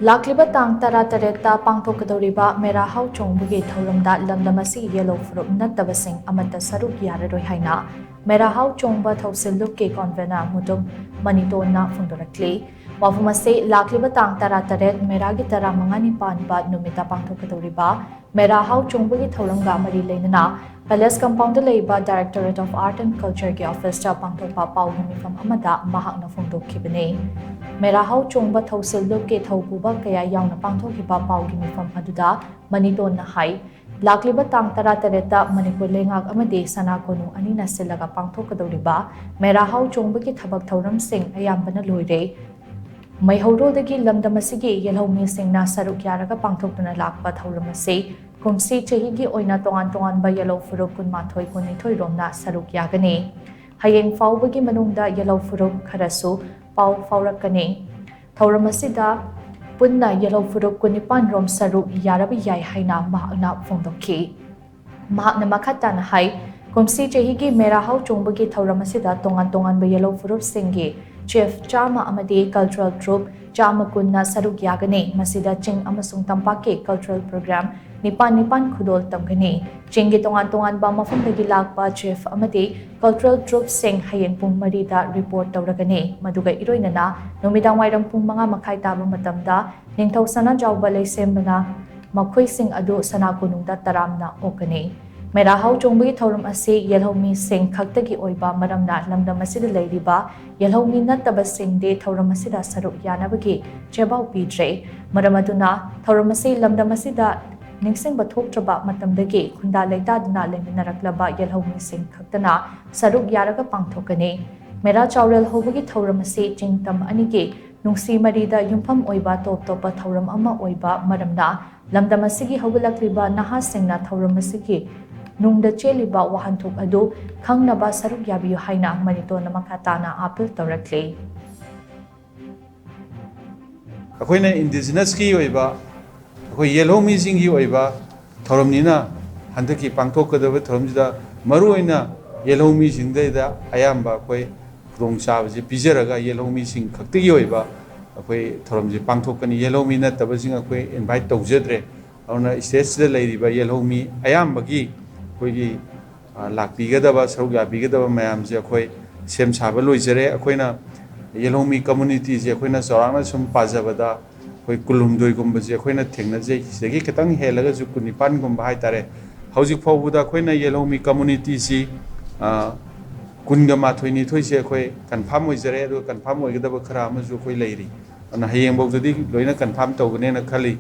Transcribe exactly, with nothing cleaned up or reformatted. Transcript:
ꯂꯥꯛꯂꯤꯕ ꯇꯥꯡ ꯇꯔꯥꯇꯔꯦꯠꯇ ꯄꯥꯡꯊꯣꯛꯀꯗꯧꯔꯤꯕ ꯃꯦꯔꯥ ꯍꯥꯎ ꯆꯣꯡꯕꯒꯤ ꯊꯧꯔꯝꯗ ꯂꯝꯗꯝ ꯑꯁꯤꯒꯤ ꯌꯦꯜꯍꯧ ꯐꯨꯔꯨꯞ ꯅꯠꯇꯕꯁꯤꯡ ꯑꯃꯠꯇ ꯁꯔꯨꯛ ꯌꯥꯔꯔꯣꯏ ꯍꯥꯏꯅ ꯃꯦꯔꯥ ꯍꯥꯎ ꯆꯣꯡꯕ ꯊꯧꯁꯤꯜ ꯂꯨꯞꯀꯤ convener ꯃꯨꯗꯨꯝ ꯃꯅꯤꯇꯣꯟꯅ ꯐꯣꯡꯗꯣꯔꯛꯂꯤ꯫ ꯋꯥꯐꯝ ꯑꯁꯤ ꯂꯥꯛꯂꯤꯕ ꯇꯥꯡ ꯇꯔꯥꯇꯔꯦꯠ ꯃꯦꯔꯥꯒꯤ ꯇꯔꯥꯃꯉꯥꯅꯤ ꯄꯥꯟꯕ ꯅꯨꯃꯤꯠꯇ ꯄꯥꯡꯊꯣꯛꯀꯗꯧꯔꯤꯕ ꯃꯦꯔꯥ ꯍꯥꯎ ꯆꯣꯡꯕꯒꯤ ꯊꯧꯔꯝꯒ ꯃꯔꯤ ꯂꯩꯅꯅ Palace compoundꯗ ꯂꯩꯕ Directorate of Art and Cultureꯒꯤ officeꯇ ꯄꯥꯡꯊꯣꯛꯄ ꯄꯥꯎꯒꯤ ꯃꯤꯐꯝ ꯑꯃꯗ ꯃꯍꯥꯛꯅ ꯐꯣꯡꯗꯣꯛꯈꯤꯕꯅꯤ꯫ ꯃꯦꯔꯥ ꯍꯥꯎ ꯆꯣꯡꯕ ꯊꯧꯁꯤꯜ ꯂꯨꯞꯀꯤ ꯊꯧꯄꯨꯕ ꯀꯌꯥ ꯌꯥꯎꯅ ꯄꯥꯡꯊꯣꯛꯈꯤꯕ ꯄꯥꯎꯒꯤ ꯃꯤꯐꯝ ꯑꯗꯨꯗ ꯃꯅꯤꯇꯣꯟꯅ ꯍꯥꯏ, ꯂꯥꯛꯂꯤꯕ ꯇꯥꯡ ꯇꯔꯥꯇꯔꯦꯠꯇ ꯃꯅꯤꯄꯨꯔ ꯂꯩꯉꯥꯛ ꯑꯃꯗꯤ ꯁꯅꯥ ꯀꯣꯅꯨꯡ ꯑꯅꯤꯅ ꯁꯤꯜꯂꯒ ꯄꯥꯡꯊꯣꯛꯀꯗꯧꯔꯤꯕ ꯃꯦꯔꯥ ꯍꯥꯎ ꯆꯣꯡꯕꯒꯤ ꯊꯕꯛ ꯊꯧꯔꯝꯁꯤꯡ ꯑꯌꯥꯝꯕꯅ ꯂꯣꯏꯔꯦ꯫ ꯃꯩꯍꯧꯔꯣꯜꯗꯒꯤ ꯂꯝꯗꯝ ꯑꯁꯤꯒꯤ ꯌꯦꯜꯍꯧꯃꯤꯁꯤꯡꯅ ꯁꯔꯨꯛ ꯌꯥꯔꯒ ꯄꯥꯡꯊꯣꯛꯇꯨꯅ ꯂꯥꯛꯄ ꯊꯧꯔꯝ ꯑꯁꯤ ꯀꯨꯝꯁꯤ ꯆꯍꯤꯒꯤ ꯑꯣꯏꯅ ꯇꯣꯉꯥꯟ ꯇꯣꯉꯥꯟꯕ ꯌꯦꯜꯍꯧ ꯐꯨꯔꯨꯞ ꯀꯨꯟꯃꯥꯊꯣꯏ ꯀꯨꯟꯅꯤꯊꯣꯏ ꯔꯣꯝꯅ ꯁꯔꯨꯛ ꯌꯥꯒꯅꯤ꯫ ꯍꯌꯦꯡ ꯐꯥꯎꯕꯒꯤ ꯃꯅꯨꯡꯗ ꯌꯦꯜꯍꯧ ꯐꯨꯔꯨꯞ ꯈꯔꯁꯨ ꯄꯥꯎ ꯐꯥꯎꯔꯛꯀꯅꯤ꯫ ꯊꯧꯔꯝ ꯑꯁꯤꯗ ꯄꯨꯟꯅ ꯌꯦꯜꯍꯧ ꯐꯨꯔꯨꯞ ꯀꯨꯟꯅꯤꯄꯥꯟ ꯔꯣꯝ ꯁꯔꯨꯛ ꯌꯥꯔꯕ ꯌꯥꯏ ꯍꯥꯏꯅ ꯃꯍꯥꯛꯅ ꯐꯣꯡꯗꯣꯛꯈꯤ꯫ ꯃꯍꯥꯛꯅ ꯃꯈꯥ ꯇꯥꯅ ꯍꯥꯏ, ꯀꯨꯝꯁꯤ ꯆꯍꯤꯒꯤ ꯃꯦꯔꯥ ꯍꯥꯎ ꯆꯣꯡꯕꯒꯤ ꯊꯧꯔꯝ ꯑꯁꯤꯗ ꯇꯣꯉꯥꯟ ꯇꯣꯉꯥꯟꯕ ꯌꯦꯜꯍꯧ ꯐꯨꯔꯨꯞꯁꯤꯡꯒꯤ chief ꯆꯥꯝꯃ ꯑꯃꯗꯤ cultural troupe ꯆꯥꯝꯃ ꯀꯨꯟꯅ ꯁꯔꯨꯛ ꯌꯥꯒꯅꯤ꯫ ꯃꯁꯤꯗ ꯆꯤꯡ ꯑꯃꯁꯨꯡ ꯇꯝꯄꯥꯛꯀꯤ cultural program ꯅꯤꯄꯥꯟ ꯅꯤꯄꯥꯟ ꯈꯨꯗꯣꯜ ꯇꯝꯒꯅꯤ꯫ ꯆꯤꯡꯒꯤ ꯇꯣꯉꯥꯟ ꯇꯣꯉꯥꯟꯕ ꯃꯐꯝꯗꯒꯤ ꯂꯥꯛꯄ chief ꯑꯃꯗꯤ cultural troupeꯁꯤꯡ ꯍꯌꯦꯡ ꯄꯨꯡ ꯃꯔꯤꯗ report ꯇꯧꯔꯒꯅꯤ꯫ ꯃꯗꯨꯒ ꯏꯔꯣꯏꯅꯅ ꯅꯨꯃꯤꯗꯥꯡꯋꯥꯏꯔꯝ ꯄꯨꯡ ꯃꯉꯥ ꯃꯈꯥꯏ ꯇꯥꯕ ꯃꯇꯝꯗ ꯅꯤꯡꯊꯧ ꯁꯅꯥꯖꯥꯎꯕ ꯂꯩꯁꯦꯝꯕꯅ ꯃꯈꯣꯏꯁꯤꯡ ꯑꯗꯨ ꯁꯅꯥ ꯀꯣꯅꯨꯡꯗ ꯇꯔꯥꯝꯅ ꯑꯣꯛꯀꯅꯤ꯫ ꯃꯦꯔꯥ ꯍꯥꯎ ꯆꯣꯡꯕꯒꯤ ꯊꯧꯔꯝ ꯑꯁꯤ ꯌꯦꯜꯍꯧꯃꯤꯁꯤꯡ ꯈꯛꯇꯒꯤ ꯑꯣꯏꯕ ꯃꯔꯝꯅ ꯂꯝꯗꯝ ꯑꯁꯤꯗ ꯂꯩꯔꯤꯕ ꯌꯦꯜꯍꯧꯃꯤ ꯅꯠꯇꯕꯁꯤꯡꯗꯤ ꯊꯧꯔꯝ ꯑꯁꯤꯗ ꯁꯔꯨꯛ ꯌꯥꯅꯕꯒꯤ ꯆꯦꯕꯥꯎ ꯄꯤꯗ꯭ꯔꯦ꯫ ꯃꯔꯝ ꯑꯗꯨꯅ ꯊꯧꯔꯝ ꯑꯁꯤ ꯂꯝꯗꯝ ꯑꯁꯤꯗ ꯅꯤꯡꯁꯤꯡꯕ ꯊꯣꯛꯇ꯭ꯔꯕ ꯃꯇꯝꯗꯒꯤ ꯈꯨꯟꯗꯥ ꯂꯩꯇꯥꯗꯨꯅ ꯂꯩꯃꯤꯟꯅꯔꯛꯂꯕ ꯌꯦꯜꯍꯧꯃꯤꯁꯤꯡ ꯈꯛꯇꯅ ꯁꯔꯨꯛ ꯌꯥꯔꯒ ꯄꯥꯡꯊꯣꯛꯀꯅꯤ꯫ ꯃꯦꯔꯥ ꯆꯥꯎꯔꯦꯜ ꯍꯧꯕꯒꯤ ꯊꯧꯔꯝ ꯑꯁꯤ ꯆꯤꯡꯇꯝ ꯑꯅꯤꯒꯤ ꯅꯨꯡꯁꯤ ꯃꯔꯤꯗ ꯌꯨꯝꯐꯝ ꯑꯣꯏꯕ ꯇꯣꯞ ꯇꯣꯞꯄ ꯊꯧꯔꯝ ꯑꯃ ꯑꯣꯏꯕ ꯃꯔꯝꯅ ꯂꯝꯗꯝ ꯑꯁꯤꯒꯤ ꯍꯧꯒꯠꯂꯛꯂꯤꯕ ꯅꯍꯥꯁꯤꯡꯅ ꯊꯧꯔꯝ ꯑꯁꯤꯒꯤ ꯅꯨꯡꯗ ꯆꯦꯜꯂꯤꯕ ꯋꯥꯍꯟꯊꯣꯛ ꯑꯗꯨ ꯈꯪꯅꯕ ꯁꯔꯨꯛ ꯌꯥꯕꯤꯌꯨ ꯍꯥꯏꯅ ꯃꯅꯤꯇꯣꯟꯅ ꯃꯈꯥ ꯇꯥꯅ ꯑꯥꯄꯤꯜ ꯇꯧꯔꯛꯂꯤ꯫ ꯑꯩꯈꯣꯏꯅ indigenous ꯀꯤ ꯑꯣꯏꯕ, ꯑꯩꯈꯣꯏ ꯌꯦꯜꯍꯧꯃꯤꯁꯤꯡꯒꯤ ꯑꯣꯏꯕ ꯊꯧꯔꯝꯅꯤꯅ ꯍꯟꯗꯛꯀꯤ ꯄꯥꯡꯊꯣꯛꯀꯗꯕ ꯊꯧꯔꯝꯁꯤꯗ ꯃꯔꯨꯑꯣꯏꯅ ꯌꯦꯜꯍꯧꯃꯤꯁꯤꯡꯗꯩꯗ ꯑꯌꯥꯝꯕ ꯑꯩꯈꯣꯏ ꯈꯨꯗꯣꯡꯆꯥꯕꯁꯤ ꯄꯤꯖꯔꯒ ꯌꯦꯜꯍꯧꯃꯤꯁꯤꯡ ꯈꯛꯇꯒꯤ ꯑꯣꯏꯕ ꯑꯩꯈꯣꯏ ꯊꯧꯔꯝꯁꯦ ꯄꯥꯡꯊꯣꯛꯀꯅꯤ꯫ ꯌꯦꯜꯍꯧꯃꯤ ꯅꯠꯇꯕꯁꯤꯡ ꯑꯩꯈꯣꯏ ꯏꯟꯚꯥꯏꯠ ꯇꯧꯖꯗ꯭ꯔꯦ꯫ ꯑꯗꯨꯅ ꯁ꯭ꯇꯦꯖꯁꯤꯗ ꯂꯩꯔꯤꯕ ꯌꯦꯜꯍꯧꯃꯤ ꯑꯌꯥꯝꯕꯒꯤ ꯑꯩꯈꯣꯏꯒꯤ, ꯑ, ꯂꯥꯛꯄꯤꯒꯗꯕ, ꯁꯔꯨꯛ ꯌꯥꯕꯤꯒꯗꯕ ꯃꯌꯥꯝꯁꯦ ꯑꯩꯈꯣꯏ ꯁꯦꯝ ꯁꯥꯕ ꯂꯣꯏꯖꯔꯦ꯫ ꯑꯩꯈꯣꯏꯅ ꯌꯦꯜꯍꯧꯃꯤ ꯀꯝꯃꯨꯅꯤꯇꯤꯁꯦ ꯑꯩꯈꯣꯏꯅ ꯆꯥꯎꯔꯥꯛꯅ ꯁꯨꯝ ꯄꯥꯖꯕꯗ ꯑꯩꯈꯣꯏ ꯀꯨꯟꯍꯨꯝꯗꯣꯏꯒꯨꯝꯕꯁꯦ ꯑꯩꯈꯣꯏꯅ ꯊꯦꯡꯅꯖꯩ꯫ ꯁꯤꯗꯒꯤ ꯈꯤꯇꯪ ꯍꯦꯜꯂꯒꯁꯨ ꯀꯨꯟꯅꯤꯄꯥꯟꯒꯨꯝꯕ ꯍꯥꯏꯇꯥꯔꯦ꯫ ꯍꯧꯖꯤꯛ ꯐꯥꯎꯕꯗ ꯑꯩꯈꯣꯏꯅ ꯌꯦꯜꯍꯧꯃꯤ ꯀꯝꯃꯨꯅꯤꯇꯤꯁꯤ, ꯑ, ꯀꯨꯟꯒ ꯃꯥꯊꯣꯏ ꯅꯤꯊꯣꯏꯁꯦ ꯑꯩꯈꯣꯏ ꯀꯟꯐꯥꯔꯝ ꯑꯣꯏꯖꯔꯦ, ꯑꯗꯨꯒ ꯀꯟꯐꯥꯔꯝ ꯑꯣꯏꯒꯗꯕ ꯈꯔ ꯑꯃꯁꯨ ꯑꯩꯈꯣꯏ ꯂꯩꯔꯤ꯫ ꯑꯗꯨꯅ ꯍꯌꯦꯡꯐꯥꯎꯗꯗꯤ ꯂꯣꯏꯅ ꯀꯟꯐꯥꯔꯝ ꯇꯧꯒꯅꯦꯅ ꯈꯜꯂꯤ꯫